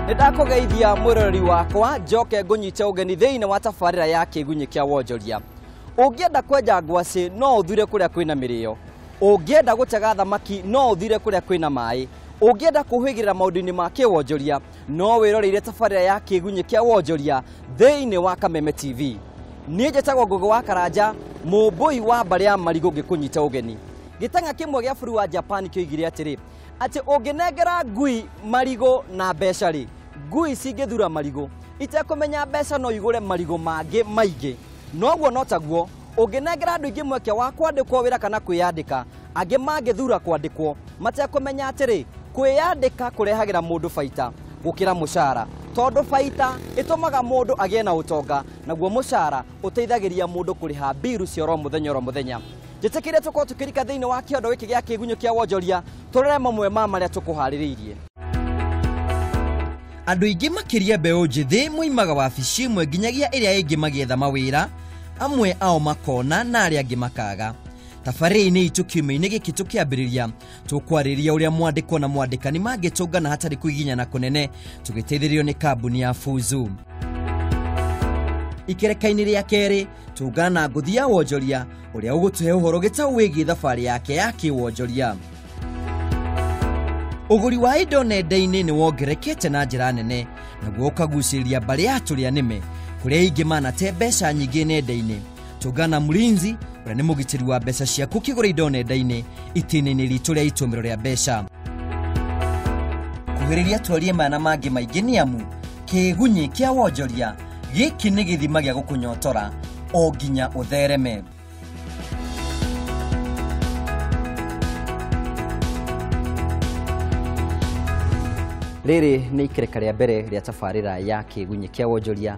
Nĩndakũgeithia mwĩroreri wakwa njoke ngũnyite ũgeni thĩinĩ wa tabarĩra ya kĩgunyĩ kĩa wonjoria. Ũngĩenda kwenja ngwacĩ no ũthure kũrĩa kwĩna mĩrĩo, ũngĩenda gũtega thamaki no ũthure kũrĩa kwĩna maĩ, ũngĩenda kũhĩgĩrĩra maũndũ-inĩ ma kĩwonjoria no wĩroreire tabarĩra ya kĩgunyĩ kĩa wonjoria thĩinĩ wa Kameme TV. Niĩ njĩtagwo Ngũgĩ wa Karanja, mũmbũi wa mbarĩ ya marigũ ngĩkũnyita ũgeni. Gĩtang'a kĩmwe gĩa bũrũri wa Japan kĩoigire atĩrĩ, atĩ ũngĩnengera ngui marigũ na mbeca rĩ, ngui cingĩthura marigũ itekũmenya mbeca no igũre marigũ mangĩ maingĩ. Noguo no taguo ũngĩnengera andũ aingĩ mweke wa kwandĩkwo wĩra kana kwĩyandĩka, angĩ mangĩthura kwandĩkwo matekũmenya atĩrĩ, kwĩyandĩka kũrehagĩra mũndũ baita gũkĩra mũcara, tondũ baita ĩtũmaga mũndũ agĩe na ũtonga, naguo mũcara ũteithagĩria mũndũ kũrĩha mbiru cia oro mũthenya oro mũthenya. Njĩtĩkĩrie tũkorwo tũkĩrika thĩinĩ wa kĩondo gĩkĩ gĩa kĩgunyũ kĩa wonjoria, tũrore mamwe ma marĩa tũkũharĩrĩirie. Andũ aingĩ makĩria mbeũ njĩthĩ moimaga wabici ĩmwe nginyagia ĩrĩa ĩngĩ magĩetha mawĩra, amwe ao makona na arĩa angĩ makaga. Tabarĩra-inĩ itũ kiumia-inĩ gĩkĩ tũkĩambĩrĩria tũkwarĩrĩria ũrĩa mwandĩkwo na mwandĩkani mangĩtũngana hatarĩ kũgiginyana kũnene, tũgĩteithĩrĩrio nĩ kambuni ya Fuzu. Ikereka-inĩ rĩa kerĩ tũngana na ngũthi ya wonjoria ũrĩa ũgũtũhe ũhoro gĩtaũ wĩgiĩ thabarĩ yake ya kĩwonjoria. Ũgũri wa indo nenda-inĩ nĩ wongererekete na njĩra nene, naguo ũkagucĩrĩria mbarĩ ya tũrĩa nĩme kũrĩa aingĩ manate mbeca nyingĩ nenda-inĩ. Tũngana Mlinzi ũrĩa nĩ mũgitĩri wa mbeca ciaku ũkĩgũra indo nenda-inĩ itĩna-inĩ ritũ rĩa itũmĩro rĩa mbeca. Kuhĩrĩria twarie maya na mangĩ maingĩ nĩ amu kĩgunyĩ kĩa wonjoria gĩkĩ nĩ gĩthima gĩa gũkũnyotora o nginya ũthereme. Rĩrĩ nĩ ikereka rĩa mbere rĩa tabarĩra ya kĩgunyĩ kĩa wonjoria.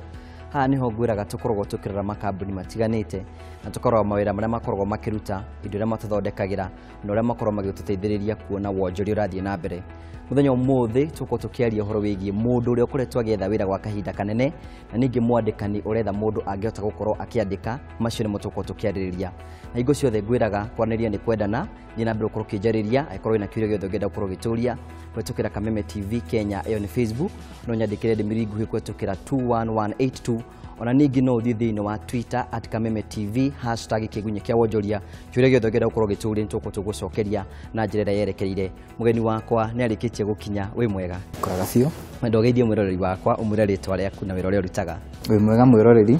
Haha nĩho ngwĩraga tũkoragwo tũkĩrora makambuni matiganĩte na tũkarora mawĩra marĩa makoragwo makĩruta, indo iria matũthondekagĩra na ũrĩa makoragwo magĩtũteithĩrĩria kuona wonjoria ũrathiĩ na mbere. Mũthenya ũmũthĩ tũkorwo tũkĩaria ũhoro wĩgiĩ mũndũ ũrĩa ũkoretwo agĩetha wĩra gwa kahinda kanene na ningĩ mwandĩkani ũretha mũndũ angĩhota gũkorwo akĩandĩka. Macio nĩmo tũkorwo tũkĩarĩrĩria. Na hingo ciothe ngwĩraga kwaranĩria nĩ kwendana, thiĩ na mbere gũkorwo ũkĩnjarĩria angĩkorwo wĩna kĩũria gĩothe ũngĩenda gũkorwo ũgĩtũria kũhetũkĩra Kameme TV Kenya, ĩyo nĩ Facebook, no nyandĩkĩre ndũmĩrĩri nguhĩ kũhetũkĩra 21182. Ona ningĩ no ũthiĩ thĩinĩ wa Twitter at Kameme TV hashtag kĩgunyĩ kĩa wonjoria, kĩũria gĩothe ũngĩenda gũkorwo ũgĩtũria nĩ tũgũkorwo tũgũcokeria na njĩra ĩrĩa yerekeire. Mũgeni wakwa nĩ arĩkĩtie gũkinya, wĩ mwega? Kwega biũ. Mwenda ũgeithie mwĩroreri wakwa ũmwĩre rĩtwa rĩaku na wĩra ũrĩa ũrutaga. Wĩ mwega mwĩroreri,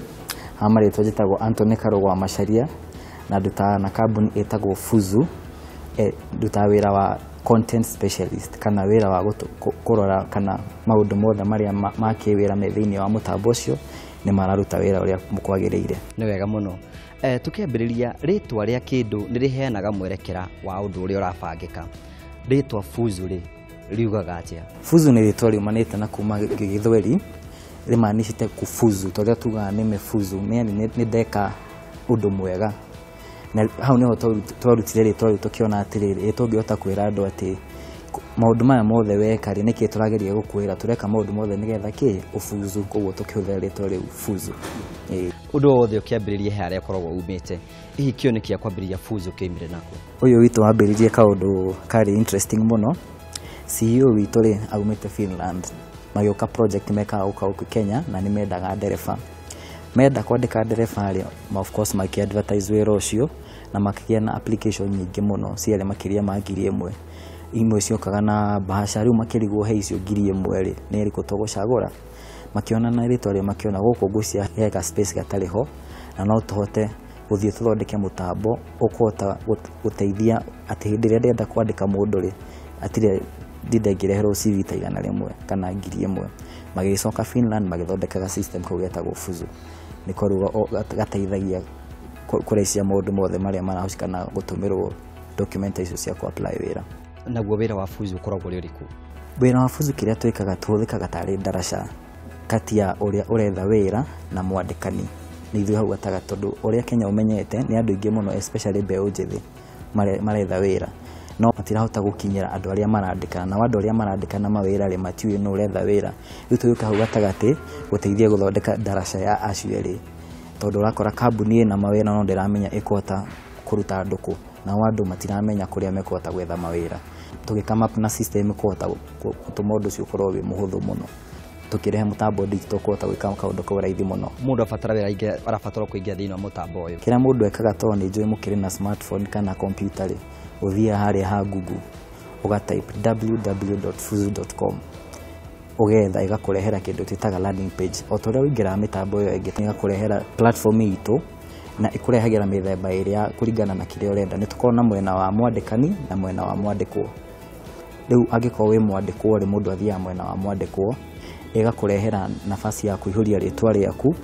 ha marĩtwa njĩtagwo Anthony Karũgũ wa Macharia na ndutaga na kambuni ĩtagwo Fuzu. Ndutaga wĩra wa content specialist kana wĩra wa kũrora kana maũndũ mothe marĩa ma kĩwĩra me thĩinĩ wa mũtambo ũcio nĩ mararuta wĩra ũrĩa kwagĩrĩire. Nĩ wega mũno. Tũkĩambĩrĩria, rĩtwa rĩa kĩndũ nĩ rĩheanaga mwerekera wa ũndũ ũrĩa ũrabangĩka. Rĩtwa Fuzu rĩ riugaga atĩa? Fuzu nĩ rĩtwa riumanĩte na kuma gĩthweri, rĩmanicĩte kufuzu, tondũ tugaga nĩ mefuzu, yani nĩ ndeka ũndũ mwega. Na hau nĩho twarutire rĩtwa rĩu tũkĩona atĩrĩrĩ, ĩ tũngĩhota kwĩra andũ atĩ maũndũ maya mothe weka rĩ, nĩkĩ tũrageria gũkwĩra, tũreka maũndũ mothe nĩgetha kĩ ũfuzu, koguo tũkĩhũthĩra rĩtwa rĩu Fuzu. Ũndũ o wothe ũkĩambĩrĩria he harĩa ũkoragwo umĩte, hihi kĩoneki kĩa kwambĩrĩria Fuzu kĩoimire nakũ? Ũyũ witũ wambĩrĩirie kaũndũ karĩ interesting mũno. CEO witũ rĩ aumĩte Finland, magĩũka project mekaga gũka gũkũ Kenya na nĩ mendaga ndereba. Menda kwandĩka ndereba rĩ, of course makĩ advertise wĩra ũcio na makĩgĩa na application nyingĩ mũno ciarĩ makĩria ma 1000. Imwe ciokaga na bahasha, rĩu makĩrigwo he icio 1000 rĩ nĩ ĩrĩkũ tũgũcagũra. Makĩona na rĩtwa rĩu makĩona gũkũ ngwĩciria he ga space gatarĩ ho na no tũhote gũthiĩ tũthondeke mũtambo ũkũhota gũteithia atĩ hĩndĩ ĩrĩa ndĩrenda kwandĩka mũndũ rĩ, atirĩ ndinda ngĩreherwo CV ta 100 kana 1000. Magĩcoka Finland magĩthondekaga system kau getagwo Fuzu, nĩko rĩu gateithagia kũraisia maũndũ mothe marĩa marahusika na gũtũmĩrwo document icio cia kũ apply wĩra. Naguo wĩra wa Fuzu ũkoragwo ũrĩ ũrĩkũ? Wĩra wa Fuzu kĩrĩa twĩkaga, tũhũthĩkaga tarĩ ndaraca kati ya ũrĩa ũretha wĩra na mwandĩkani. Nĩ ithuĩ hau gatagatĩ, tondũ ũrĩa Kenya ũmenyete nĩ andũ aingĩ mũno especially mbeũ njĩthĩ maretha wĩra no matirahota gũkinyĩra andũ arĩa marandĩkana, nao andũ arĩa marandĩkana mawĩra rĩ matiũĩ nũ ũretha wĩra. Rĩu tũgĩũka hau gatagatĩ gũteithia gũthondeka ndaraca ya acio erĩ, tondũ ũrakora kambuni ĩna mawĩra no ndĩramenya ĩkũhota kũruta andũ kũ, nao andũ matiramenya kũrĩa mekũhota gwetha mawĩra. Tũgĩ come up na system kũhota gũtũma ũndũ ũcio ũkorwo wĩ mũhũthũ mũno. Tũkĩrehe mũtambo digital kũhota gwĩka kaũndũ kau raithi mũno. Mũndũ abatara wĩra arabatara kũingĩra thĩinĩ wa mũtambo ũyũ. Kĩrĩa mũndũ ekaga, tondũ nĩ njũĩ mũkĩrĩ na smartphone kana computer rĩ, ũthiaga harĩa ha Google, ũgatype www.fuzu.com, ũgetha ĩgakũrehera kĩndũ twĩtaga landing page. O ta ũrĩa ũingĩraga mĩtambo ĩyo ĩngĩ, ĩgakũrehera platform itũ na ĩkũrehagĩra mĩthemba ĩrĩ ya kũringana na kĩrĩa ũrenda. Nĩ tũkoragwo na mwena wa mwandĩkani na mwena wa mwandĩkwo. Rĩu angĩkorwo wĩ mwandĩkwo rĩ, mũndũ athiaga mwena wa mwandĩkwo, ĩgakũrehera nafasi ya kũihũria rĩtwa rĩaku.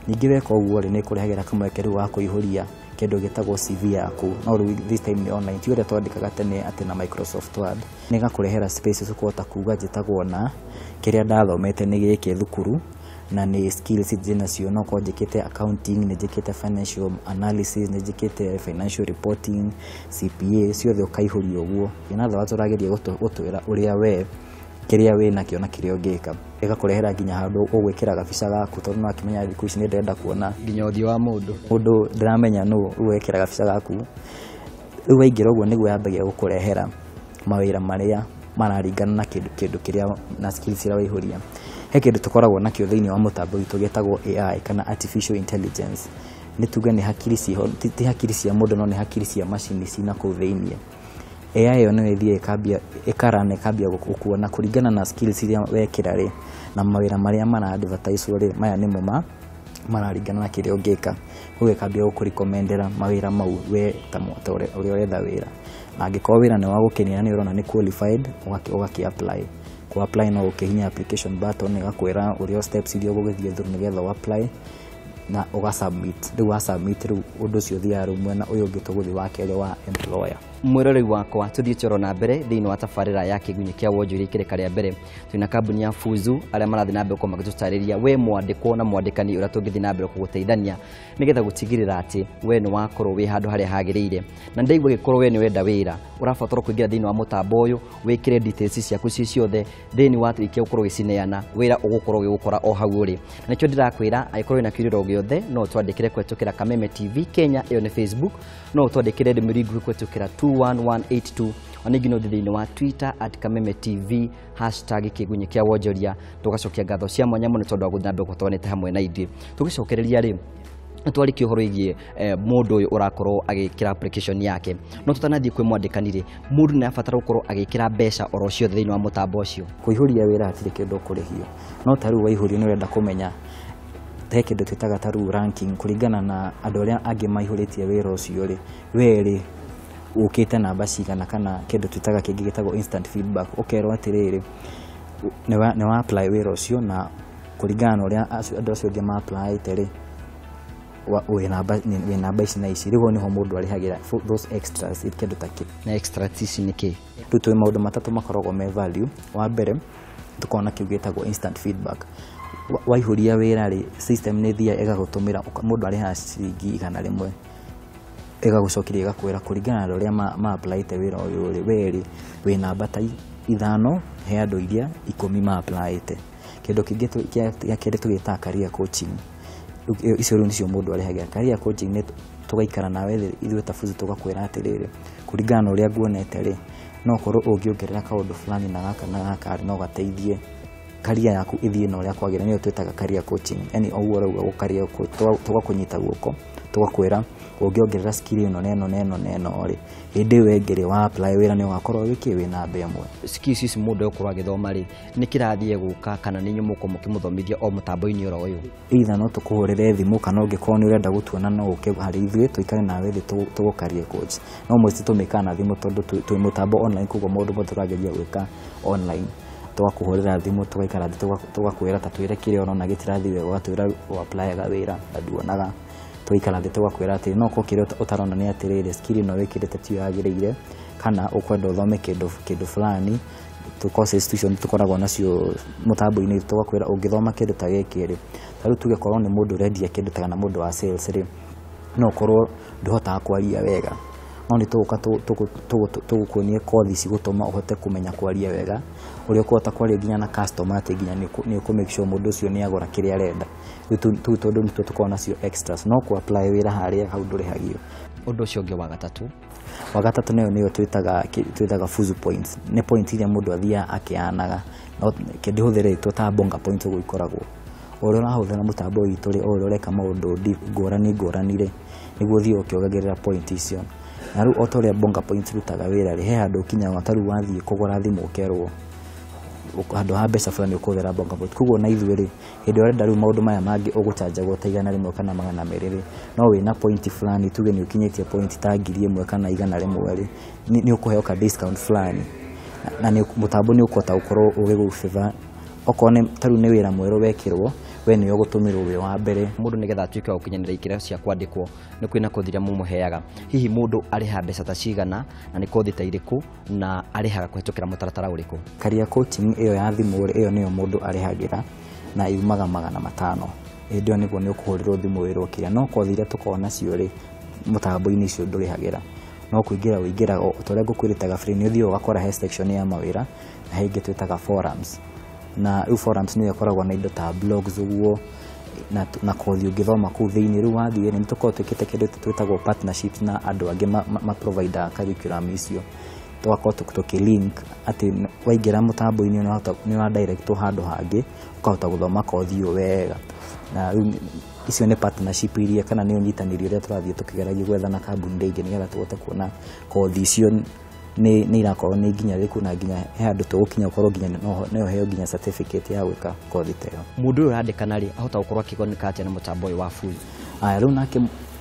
Ningĩ weka ũguo rĩ, nĩ ĩkũrehagĩra kamweke rĩu ga kũihũria kĩndũ gĩtagwo CV yaku, no rĩu this time nĩ online, ti ũrĩa twandĩkaga tene atĩ na Microsoft Word. Nĩ ĩgakũrehera spaces ũkũhota kuga njĩtagwo, na kĩrĩa ndathomete nĩ gĩkĩ thukuru, na nĩ skills ndĩnacio, no korwo njĩkĩte accounting, nĩ njĩkĩte financial analysis, nĩ njĩkĩte financial reporting, CPA, ciothe ũkaihũria ũguo. In other words, ũrageria gũtwĩra ũrĩa we kĩrĩa wĩ nakĩo na kĩrĩa ũngĩka. Ĩgakũrehera nginya handũ ũgwĩkĩra gabica gaku, tondũ no akĩmenya thikũ ici nĩ ndĩrenda kuona nginya ũthiũ wa mũndũ. Mũndũ ndĩramenya nũ, rĩu wekĩra gabica gaku. Rĩu waingĩra ũguo nĩguo yambagia gũkũrehera mawĩra marĩa mararingana na kĩndũ kĩrĩa na skills iria waihũria. He kĩndũ tũkoragwo nakĩo thĩinĩ wa mũtambo witũ gĩtagwo AI kana artificial intelligence. Nĩ tuge nĩ hakiri ciho, ti hakiri cia mũndũ, no nĩ hakiri cia macini cina kũu thĩinĩ. AI ĩyo nĩyo ĩthiaga ĩkambia ĩkarana, ĩkambia gũkuona kũringana na skills iria wekĩra rĩ, na mawĩra marĩa mara advertise rĩ, maya nĩmo ma mararingana na kĩrĩa ũngĩka. Koguo ĩkambia gũkũrecommendera mawĩra mau we ta ũrĩa ũretha wĩra, na angĩkorwo wĩra nĩ wagũkenia na nĩ ũrona nĩ qualified, ũgakĩ apply. Ku apply no ũkĩhihinya application button, ĩgakwĩra ũrĩa steps iria ũgũgĩthiĩ through nĩgetha ũ apply na ũga submit. Rĩu wa submit, rĩu ũndũ ũcio ũthiaga rĩu mwena ũyũ ũngĩ tũgũthiĩ wa kerĩ wa employer. Mwĩroreri wakwa, tũthiĩte oro na mbere thĩinĩ wa tabarĩra ya Kĩgunyĩ kĩa Wonjoria. Ikĩrĩka rĩa mbere twĩna kambuni ya Fuzu, arĩa marathiĩ na mbere gũkorwo magĩtũtarĩria we mwandĩkwo na mwandĩkani ũrĩa tũngĩthiĩ na mbere gũgũteithania nĩgetha gũtigĩrĩra atĩ we nĩ wakorwo wĩ handũ harĩa hagĩrĩire. Na ndaigua gĩkorwo we nĩ wenda wĩra, ũrabatara kũingĩra thĩinĩ wa mũtambo ũyũ, wĩkĩre details ciaku ci ciothe thĩinĩ wa ikia ũkorwo ũgĩcineana, wĩra ũgũkorwo ũgĩgũkora o hau ũrĩ. Na nĩkĩo ndĩrakwĩra, angĩkorwo wĩna kĩũria o gĩothe, no ũtwandĩkĩre kũhetũkĩra Kameme TV Kenya, ĩyo nĩ Facebook, no ũtwandĩkĩre ndũmĩrĩri nguhĩ kũhetũkĩra 21182. Ona ningĩ no ũthiĩ thĩinĩ wa Twitter @KamemeTV #Kĩgunyĩ kĩa Wonjoria. Tũgacokia ngatho cia mwanya mũno tondũ wa gũthiĩ na mbere gũtwanĩte hamwe na ithuĩ. Tũgĩcokereria rĩ, nĩtwarĩkia ũhoro wĩgiĩ mũndũ ũyũ ũrakorwo agĩkĩra application yake, no tũtanathiĩ kwĩ mwandĩkani rĩ, mũndũ nĩ abatara gũkorwo agĩkĩra mbeca oro ciothe thĩinĩ wa mũtambo ũcio? Kũihũria wĩra hatirĩ kĩndũ ũkũrĩhio, no ta rĩu waihũria nĩ ũrenda kũmenya he kĩndũ twĩtaga ta rĩu ranking kũringana na andũ arĩa angĩ maihũrĩtie wĩra ũcio rĩ, we rĩ ũkĩte namba cigana, kana kĩndũ twĩtaga kĩngĩ gĩtagwo instant feedback. Ũkerwo atĩrĩrĩ, nĩ wa apply wĩra ũcio na kũringana na ũrĩa andũ acio angĩ ma applyĩte rĩ, wĩ namba ici na ici. Rĩu hau nĩho mũndũ arĩhagĩra for those extras, kĩndũ ta kĩu. Na extras ici nĩ kĩ? Rĩu twĩ maũndũ matatũ makoragwo me value. Wa mbere tũkoragwo na kĩu gĩtagwo instant feedback. Waihũria wĩra rĩ, system nĩ ĩthiaga ĩgagũtũmĩra, mũndũ arĩhaga ciringi 100, ĩgagũcokeria ĩgakwĩra kũringana na ũrĩa ma applyĩte wĩra ũyũ rĩ, we rĩ wĩ namba ta 5 he andũ iria 10 ma applyĩte. Kĩndũ kĩngĩ gĩa kerĩ tũgĩtaga career coaching. Rĩu icio rĩu nĩcio mũndũ arĩhagĩra. Career coaching nĩ tũgaikara nawe thĩ ithuĩ ta Fuzu, tũgakwĩra atĩrĩrĩ, kũringana na ũrĩa nguonete rĩ, no ũkorwo ũngĩongerera kaũndũ fulani na gaka na gaka rĩ, no gateithie career yaku ĩthiĩ na ũrĩa kwagĩrĩire. Nĩyo twĩtaga career coaching. Yani o ũguo ũrauga career coach, tũgakũnyita guoko, tũgakwĩra ũngĩongerera skill ĩno na ĩno na ĩno na ĩno rĩ, hĩndĩ ĩyo ĩngĩ rĩ, wa apply wĩra nĩ ũgakorwo wĩkĩ wĩ namba ĩmwe. Skills ici mũndũ egũkorwo agĩthoma rĩ, nĩ kĩrathi egũka kana nĩ inyuĩ mũgũkorwo mũkĩmũthomithia o mũtambo-inĩ oro ũyũ? Either no tũkũhũrĩre thimũ, kana ũngĩkorwo nĩ ũrenda gũtuona, no ũke harĩ ithuĩ tũikare nawe thĩ tũgũ career coach. No mostly tũmĩkaga na thimũ tondũ twĩ mũtambo online, koguo maũndũ mothe tũrageria gwĩka online. Tũgakũhũrĩra thimũ, tũgaikara thĩ, tũgakwĩra, ta twĩre kĩrĩa ũrona gĩtirathiĩ wega, ũgatwĩra ũ apply wĩra na nduonaga. Tũgaikara thĩ tũgakwĩra atĩ no korwo kĩrĩa ũtarona nĩ atĩrĩrĩ, skill ĩno wĩkĩrĩte tiyo yagĩrĩire, kana ũkwenda ũthome kĩndũ fulani. Courses icio nĩ tũkoragwo nacio mũtambo-inĩ, tũgakwĩra ũngĩthoma kĩndũ ta gĩkĩ rĩ, ta rĩu tuge korwo nĩ mũndũ ũrendia kĩndũ kana mũndũ wa sales rĩ, no ũkorwo ndũhotaga kwaria wega, no nĩ tũgũka tũgũkuonie kothi cigũtũma ũhote kũmenya kwaria wega, ũrĩa ũkũhota kwaria nginya na customer, atĩ nginya nĩ ũkũ make sure mũndũ ũcio nĩ agũra kĩrĩa arenda. Rĩu tũu tondũ nĩtuo tũkoragwo nacio extras, no kũ apply wĩra harĩa hau ndũrĩhagio. Ũndũ ũcio ũngĩ wa gatatũ? Wa gatatũ nayo nĩyo twĩtaga Fuzu points. Nĩ point iria mũndũ athiaga akĩanaga, no ndĩhũthĩrĩtwo ta bonga point ũguo ikoragwo. Ũrĩa ũrahũthĩra mũtambo witũ rĩ, o ũrĩa ũreka maũndũ ngũrani ngũrani rĩ, nĩguo ũthiĩ ũkĩongagĩrĩra point icio. Na rĩu o ta ũrĩa bonga points irutaga wĩra rĩ, he handũ ũkinyaga ta rĩu wathiĩ kũgũra thimũ ũkerwo handũ ha mbeca fulani ũkũhũthĩra bonga point. Koguo na ithuĩ rĩ, hĩndĩ ĩrĩa ũrenda rĩu maũndũ maya mangĩ ũgũcanjagwo ta 100 kana 200 rĩ, no wĩna point fulani, tuge nĩ ũkinyĩtie point ta 1000 kana 100 rĩ, nĩ ũkũheo ka discount fulani. Na mũtambo nĩ ũkũhota gũkorwo ũgĩgũ-favor. Okorwo nĩ ta rĩu nĩ wĩra mwerũ wekĩrwo, we nĩwe ũgũtũmĩrwo wĩ wa mbere. Mũndũ nĩgetha atuĩke wa gũkinyanĩra ikĩro cia kwandĩkwo, nĩ kwĩna kothi iria mũmũheaga. Hihi mũndũ arĩhaga mbeca ta cigana, na nĩ kothi ta irĩkũ, na arĩhaga kũhetũkĩra mũtaratara ũrĩkũ? Career coaching ĩyo ya thimũ rĩ, ĩyo nĩyo mũndũ arĩhagĩra na yumaga 500. Hĩndĩ ĩyo nĩguo nĩ ũkũhũrĩrwo thimũ wĩrwo kĩrĩa. No kothi iria tũkoragwo nacio rĩ, mũtambo-inĩ icio ndũrĩhagĩra. No kũingĩra ũingĩraga o ta ũrĩa ngũkwĩrĩte gabere, nĩ ũthiaga ũgakora he section ya mawĩra na he ĩngĩ twĩtaga forums. Na rĩu forums nĩyo ĩkoragwo na indo ta blogs ũguo, na kothi ũngĩthoma kũu thĩinĩ. Rĩu wathiĩ nĩ tũkoragwo twĩkĩte kĩndũ twĩtagwo partnerships na andũ angĩ ma-provide curriculum icio. Tũgakorwo tũkĩ-link atĩ waingĩra mũtambo-inĩ nĩ ũra-directwo handũ hangĩ, ũkahota gũthoma kothi ĩyo wega. Na rĩu icio nĩ partnership iria kana nĩ ũnyitanĩri ũrĩa tũrathiĩ tũkĩgeragia gwetha na kambuni iria ingĩ nĩgetha tũhote kuona kothi icio nĩ irakorwo nĩ nginya rĩku, na nginya he handũ tũgũkinya ũkorwo nginya no ũheo nginya certificate ya gwĩka kothi ta ĩyo. Mũndũ ũyũ ũrandĩkana rĩ, ahota gũkorwo akĩgunĩka atĩa na mũtambo ũyũ wa Fuzu? Aya, rĩu nake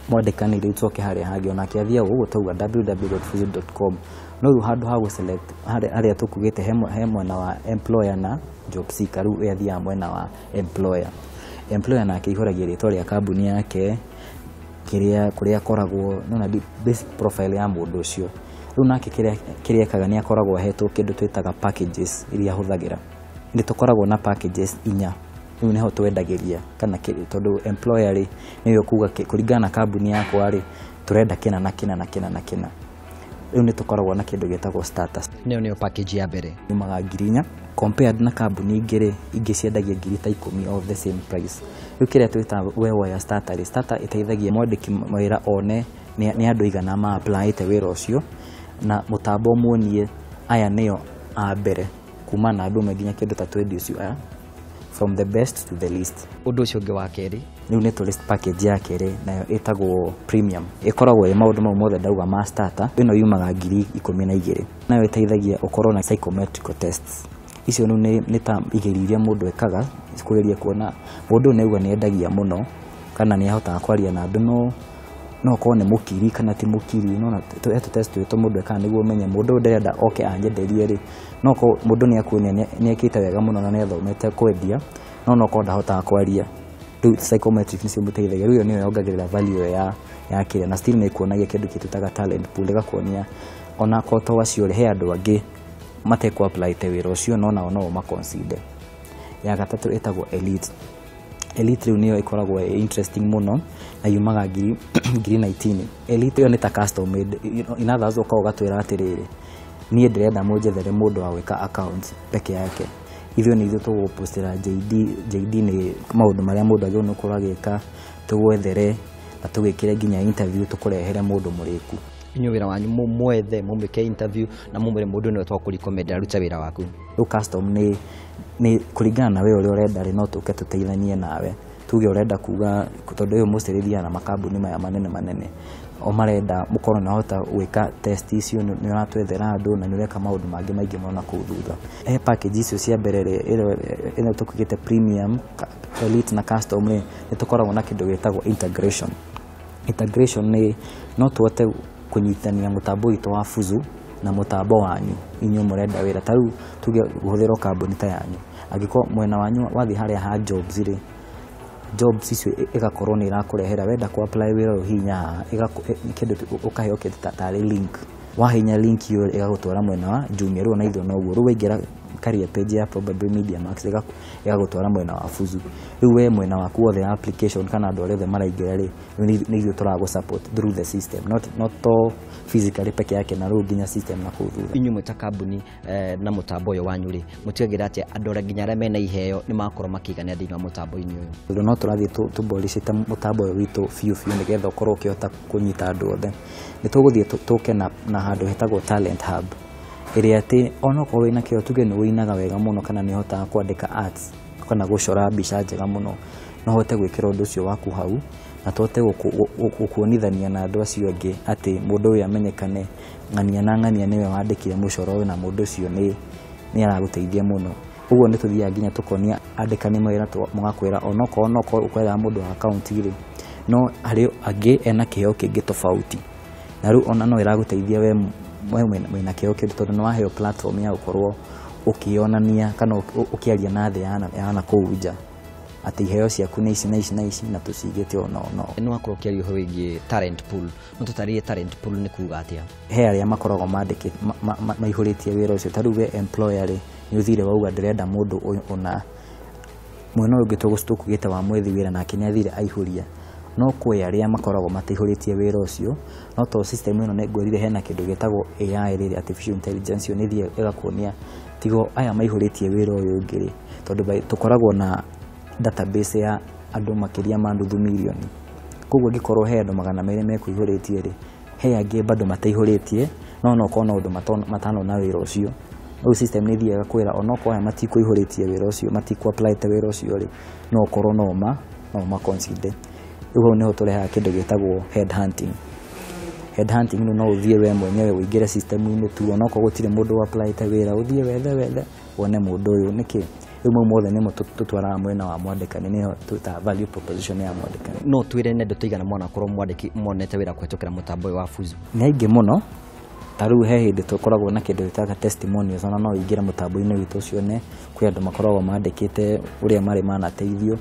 mwandĩkani rĩu tũcoke harĩa hangĩ, onake athiaga ũguo tauga www.fuzu.com. No rĩu handũ ha gũ-select harĩa tũkugĩte he mwena wa employer na job seeker, rĩu we athiaga mwena wa employer. Employer nake aihũragia rĩtwa rĩa kambuni yake, kĩrĩa kũrĩa akoragwo, nĩwona basic profile ya mũndũ ũcio. Rĩu nake kĩrĩa ekaga nĩ akoragwo ahetwo kĩndũ twĩtaga packages iria ahũthagĩra. Nĩ tũkoragwo na packages inya. Rĩu nĩho twendagĩria kana tondũ employer rĩ, nĩwe ũkuga kũringana na kambuni yakwa rĩ, tũrenda kĩna na kĩna na kĩna na kĩna. Rĩu nĩ tũkoragwo na kĩndũ gĩtagwo status. Nĩyo nĩyo package ya mbere. Yumaga 4,000 compared na kambuni ingĩ rĩ, ingĩ ciendagia ngiri ta 10 of the same price. Rĩu kĩrĩa twĩtaga we woya starter rĩ, starter ĩteithagia mwandĩki wĩra one nĩ andũ aigana ma apply-ĩte wĩra ũcio, na mũtambo ũmuonie aya nĩo a mbere kuma na andũ nginya kĩndũ ta 20 ũcio aya, from the best to the least. Ũndũ ũcio ũngĩ wa kerĩ? Rĩu nĩ tũrĩ package ya kerĩ, nayo ĩtagwo premium. Ĩkoragwo ĩ maũndũ mau mothe ndauga ma starter. Ĩno yumaga 12,000. Nayo ĩteithagia ũkorwo na psychometrical tests. Icio rĩu nĩ ta igerio iria mũndũ ekaga kũgeria kuona mũndũ ũyũ nĩaigua nĩendagia mũno kana nĩahotaga kwaria na andũ, no okorwo nĩ mũkiri kana ti mũkiri. Nĩwona he tũ test tũtũ mũndũ ekaga nĩguo ũmenye mũndũ ũyũ ndĩrenda oke anyenderie rĩ, no okorwo mũndũ nĩakuonia nĩekĩte wega mũno na nĩathomete kwendia, no okorwo ndahotaga kwaria. Rĩu psychometric nĩcio imũteithagia. Rĩu ĩyo nĩyo yongagĩrĩra value ĩyo ya kĩrĩa, na still nĩĩkuonagia kĩndũ kĩngĩ twĩtaga talent pool, ĩgakuonia ona korwo to acio rĩ, he andũ angĩ matekũ apply te wĩra ũcio, no nao no ũma-consider. Ya gatatũ ĩtagwo elite. Elite rĩu nĩyo ĩkoragwo ĩ interesting mũno na yumaga 19,000. Elite ĩyo nĩ ta custom made. In other words, ũkoragwo ũgatwĩra atĩrĩrĩ, niĩ ndĩrenda mũnjethere mũndũ wa gwĩka accounts peke yake. Ithuĩ nĩ ithuĩ tũgũgũpostĩra JD. JD nĩ maũndũ marĩa mũndũ agĩrĩirwo nĩ gũkorwo agĩka, tũgwethere na tũgwĩkĩre nginya interview, tũkũrehere mũndũ mũrĩku. Inyuĩ wĩra wanyu mwethe, mũmĩke interview na mũmwĩre mũndũ nĩwe twakũrecommend arute wĩra waku. Rĩu custom nĩ kũringana na we ũrĩa ũrenda rĩ, no tũke tũteithanie nawe. Tuge ũrenda kuga, tondũ ĩyo mostly ĩthiaga na makambuni maya manene manene, o marenda mũkorwo nĩ wahota gwĩka test icio, nĩ ũratwethera andũ na nĩ ũreka maũndũ mangĩ maingĩ mũno na kũu thutha. He package icio cia mbere rĩ, ĩno tũkugĩte premium, elite na custom rĩ, nĩ tũkoragwo na kĩndũ gĩtagwo integration. Integration nĩ no tũhote kũnyitania mũtambo witũ wa Fuzu na mũtambo wanyu inyuĩ mũrenda wĩra. Ta rĩu tuge ũhũthĩrwo kambuni ta yanyu, angĩkorwo mwena wanyu wathiĩ harĩa ha jobs rĩ, jobs icio ĩgakorwo nĩ ĩrakũrehera wenda ku apply wĩra ũyũ, hihinya haha, kĩndũ ũkaheo kĩndũ tarĩ link. Wahihinya link ĩyo ĩgagũtwara mwena wa Jumia. Rĩu ona ithuĩ noguo, rĩu waingĩra career page ya probably Media Max ĩgagũtwara mwena wa Fuzu. Rĩu we mwena waku wothe application kana andũ arĩa othe maraingĩra rĩ, nĩ ithuĩ tũragũ support through the system, not to physically peke yake, na rĩu nginya system na kũu thutha. Inyuĩ mwĩ ta kambuni na mũtambo ũyũ wanyu rĩ, mũtigagĩrĩra atĩ andũ arĩa nginya arĩa mena iheo nĩ makorwo makĩiganĩra thĩinĩ wa mũtambo-inĩ ũyũ? Tondũ no tũrathiĩ tũboricĩte mũtambo ũyũ witũ biũ biũ nĩgetha ũkorwo ũkĩhota kũnyita andũ othe. Nĩ tũgũthiĩ tũke na handũ hetagwo Talent Hub, ĩrĩa atĩ onokorwo wĩna kĩo, tuge nĩ ũinaga wega mũno kana nĩ ũhotaga kwandĩka arts kana gũcora mbica njega mũno, no ũhote gwĩkĩra ũndũ ũcio waku hau na tũhote gũkuonithania na andũ acio angĩ atĩ mũndũ ũyũ amenyekane ng'ania na ng'ania nĩwe wandĩkire mũcoro ũyũ na mũndũ ũcio nĩ aragũteithia mũno. Ũguo nĩ tũthiaga nginya tũkonia andĩkani mawĩra, mũgakwĩra onokorwo no ũkwethaga mũndũ wa akaunti rĩ, no harĩ angĩ ena kĩheo kĩngĩ tofauti, na rĩu ona no ĩragũteithia we wĩna kĩheo kĩndũ, tondũ nĩ waheo platform ya gũkorwo ũkĩonania kana ũkĩaria na thĩ ya na kũu nja atĩ iheo ciaku nĩ ici na ici na ici na tũcigĩte o no. Nĩ wakorwo ũkĩaria ũhoro wĩgiĩ talent pool, no tũtarĩrie talent pool nĩ kuga atĩa? He arĩa makoragwo mandĩkĩte maihũrĩtie wĩra ũcio. Ta rĩu we employer rĩ, nĩ ũthire wauga ndĩrenda mũndũ ũyũ ũna, mwena ũyũ ũngĩ tũkugĩte wa mwethi wĩra nake nĩ athire aihũria, no kwĩ arĩa makoragwo mataihũrĩtie wĩra ũcio. No to system ĩno nĩ ngwĩrire hena kĩndũ gĩtagwo AI rĩrĩ, artificial intelligence, ĩyo nĩ ĩthiaga ĩgakuonia tigo aya maihũrĩtie wĩra ũyũ ũngĩ rĩ, tondũ tũkoragwo na database ya andũ makĩria ma nuthu mirioni. Koguo angĩkorwo he andũ 200 mekũihũrĩtie rĩ, he angĩ bado mataihũrĩtie, no no korwo na ũndũ matanona wĩra ũcio. Rĩu system nĩ ĩthiaga kwĩra onokorwo aya matikũihũrĩtie wĩra ũcio, matikũ-applyte wĩra ũcio rĩ, no ũkorwo no ma consider. Rĩu hau nĩho tũrehaga kĩndũ gĩtagwo head hunting. Head hunting rĩu no ũthiĩ we mwenyewe ũingĩre system-inĩ tu, onokorwo gũtirĩ mũndũ applyte wĩra, ũthiĩ wethe wethe wone mũndũ ũyũ nĩkĩ. Rĩu mau mothe nĩmo tũtwaraga mwena wa mwandĩkani, nĩyo twĩtaga value proposition ya mwandĩkani. No twĩre nĩ andũ tũigana mwanakorwo mwandĩki monete wĩra kũhetũkĩra mũtambo ũyũ wa Fuzu? Nĩ aingĩ mũno. Ta rĩu he hĩndĩ tũkoragwo na kĩndũ gĩtaga testimonials, ona no ũingĩre mũtambo-inĩ witũ ũcione kwĩ andũ makoragwo mandĩkĩte ũrĩa marĩ manateithio.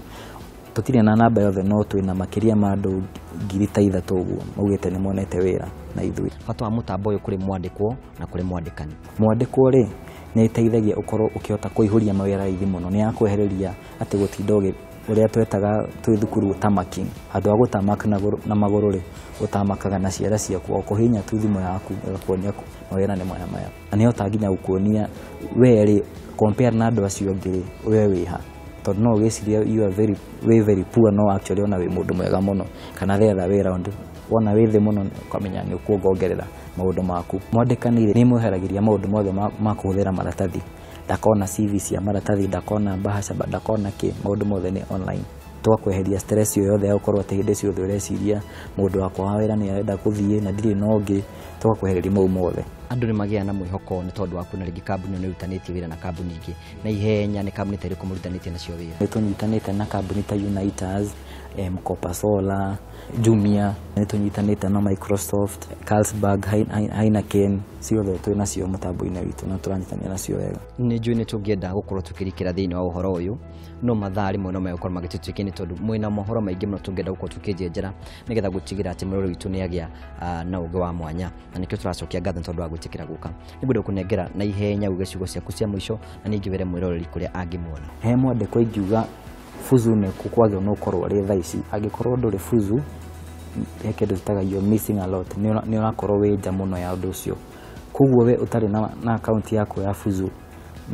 Tũtirĩ na namba yothe, no twĩna makĩria ma andũ 3,000 ũguo maugĩte nĩ monete wĩra na ithuĩ. Bata wa mũtambo ũyũ kũrĩ mwandĩkwo na kũrĩ mwandĩkani? Mwandĩkwo rĩ, nĩ ĩteithagia ũkorwo ũkĩhota kũihũria mawĩra raithi mũno, nĩ yakwehereria atĩ gũtinda ũrĩa twetaga twĩ thukuru tamaking. Handũ ha gũtamaka na magũrũ rĩ, ũtamakaga na ciara ciaku, o kũhihinya tu thimũ yaku ĩgakuonia mawĩra nĩ maya maya. Na nĩ ĩhotaga nginya gũkuonia we rĩ, compare na andũ acio angĩ rĩ, we wĩha, tondũ no ũgĩcirie you are very, wĩ very poor, no actually ona wĩ mũndũ mwega mũno, kana the other way round, wona wĩ thĩ mũno ũkamenya nĩ ũkuongongerera maũndũ maku. Mwandĩkani rĩ, nĩ ĩmweheragĩria maũndũ mothe ma kũhũthĩra maratathi, ndakona CV cia maratathi, ndakona bahasha, ndakona kĩ, maũndũ mothe nĩ online. Tũgakweheria stress ĩyo yothe ya gũkorwo atĩ hĩndĩ ciothe ũreciria mũndũ wakwa wa wĩra nĩ arenda gũthiĩ na ndirĩ na ũngĩ, tũgakwehereria mau mothe. Andũ nĩ magĩaga na mwĩhoko nĩ tondũ wa kuona rĩngĩ kambuni ĩno nĩ ĩrutanĩtie wĩra na kambuni ingĩ na ihenya. Nĩ kambuni ta ĩrĩkũ mũrutanĩtie nacio wĩra? Nĩ tũnyitanĩte na kambuni ta Unitas, Mkopa Solar, Jumia, nĩ tũnyitanĩte na Microsoft, Carlsberg, Heineken, ciothe twĩ nacio mũtambo-inĩ witũ na tũranyitanĩra nacio wega. Nĩ njũĩ nĩ tũngĩenda gũkorwo tũkĩrikĩra thĩinĩ wa ũhoro ũyũ, no mathaa rĩmwe no megũkorwo magĩtũtuĩkia, nĩ tondũ mwĩna mohoro maingĩ mũno tũngĩenda gũkorwo tũkĩnjenjera nĩgetha gũtigĩrĩra atĩ mũrori witũ nĩ agĩa na ũgĩ wa mwanya, na nĩkĩo tũracokia ngatho nĩ tondũ wa gwĩtĩkĩra gũka. Nĩ ngwenda gũkũnengera na ihenya uge ciugo ciaku cia mũico na ningĩ wĩre mwĩroreri kũrĩa angĩmuona. He mwandĩko ingiuga Fuzu nĩ kwagĩrĩirwo nĩ ũkorwo ũrĩ thaa ici. Angĩkorwo ndũrĩ Fuzu, he kĩndũ twĩtaga you're missing a lot, nĩ ũrakorwo wĩ nja mũno ya ũndũ ũcio. Koguo we ũtarĩ na account yaku ya Fuzu,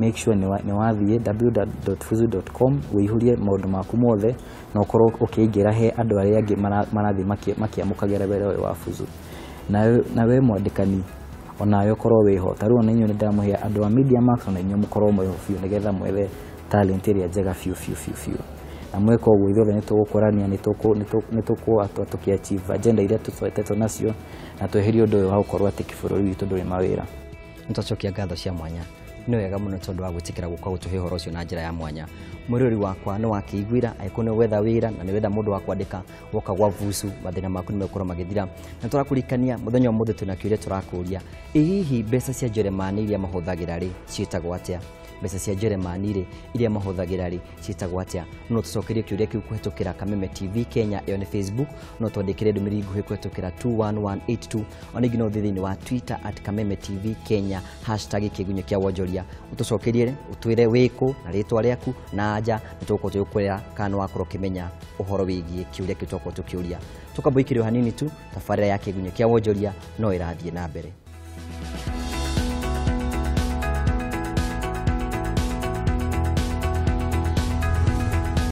make sure nĩ wathiĩ www.fuzu.com ũihũrie maũndũ maku mothe na ũkorwo ũkĩingĩra he andũ arĩa angĩ marathiĩ makĩamũkagĩra wĩra ũyũ wa Fuzu. Na we mwandĩkani onawe ũkorwo wĩho, ta rĩu ona inyuĩ nĩ ndamũhe andũ a Media Max, ona inyuĩ mũkorwo mwĩho biũ nĩgetha mwethe talent ĩrĩa njega biũ biũ biũ biũ. Na mweka ũguo ithuothe nĩ tũgũkũrania, nĩ tũkũatwa tũkĩ achieve agenda iria tũcoetetwo nacio na tweherie ũndũ ũyũ wa gũkorwo atĩ bũrũri witũ ndũrĩ mawĩra. Nĩ twacokia ngatho cia mwanya. Nĩ wega mũno tondũ wa gwĩtĩkĩra gũka gũtũhe ũhoro ũcio na njĩra ya mwanya. Mwĩrori wakwa nĩ wakĩiguĩra, angĩkorwo nĩ wetha wĩra na nĩ wetha mũndũ wa kwandĩka, woka gwa Fuzu, mathĩna maku nĩ megũkorwo magĩthira. Na tũrakũririkania mũthenya ũmũthĩ twĩna kĩũria tũrakũria, ĩ hihi mbeca cia Njeremani iria mahũthagĩra rĩ ciĩtagwo atĩa? Mbeca cia Jeremani rĩ iria mahũthagĩra rĩ ciĩtagwo atĩa? No tũcokerie kĩũria kĩu kũhetũkĩra Kameme TV Kenya, ĩyo nĩ Facebook. No twandĩkĩre ndũmĩrĩri nguhĩ kũhetũkĩra 21182. Ona ingĩ no ũthiĩ thĩinĩ wa Twitter @KamemeTVKenya, #KĩgunyĩKĩaWonjoria, ũtũcokerie ũtwĩre wĩkũ na rĩtwa rĩaku na anja, nĩ tũgũkorwo tũgĩkwĩra kana nĩ wakorwo ũkĩmenya ũhoro wĩgiĩ kĩũria kĩu twakorwo tũkĩũria. Tũkambũikĩrio hanini tu, tabarĩra ya Kĩgunyĩ kĩa Wonjoria no ĩrathiĩ na mbere.